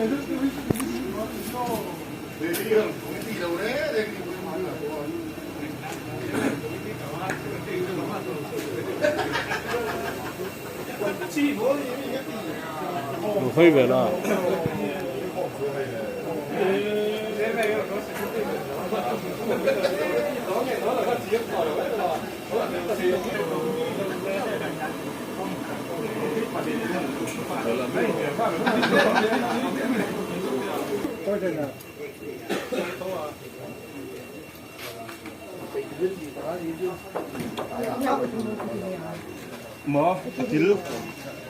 Lo hawi ve la.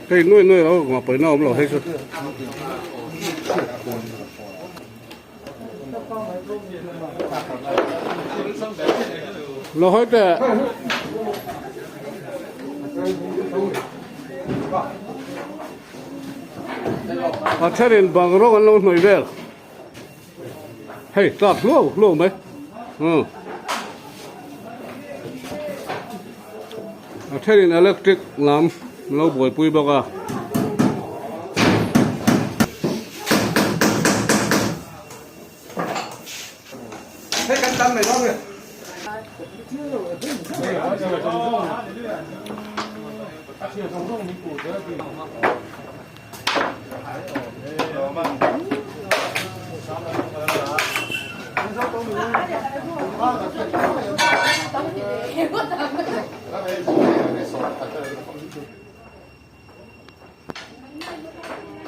Hei nuai nuai lo ngah pawina awm lo hei chu. Lo hawi teh. A thenin bang rawng an lo hnawih vel. Hei tlak hluau hluau mai. A thenin electric lam lo buaipui bawk a.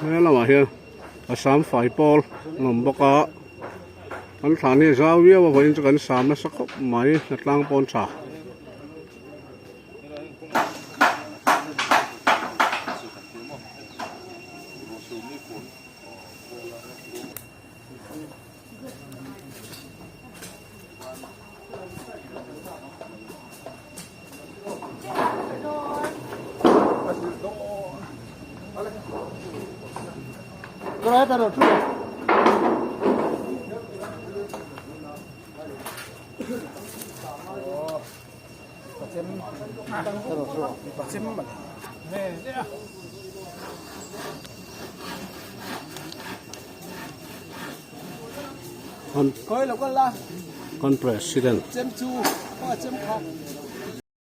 He lamah hian a sam fai pawl an awm bawk a an thlan hi a zau viau a vawiin chu kan sam nasa khawp mai hnatlang pawn tha. Kan president.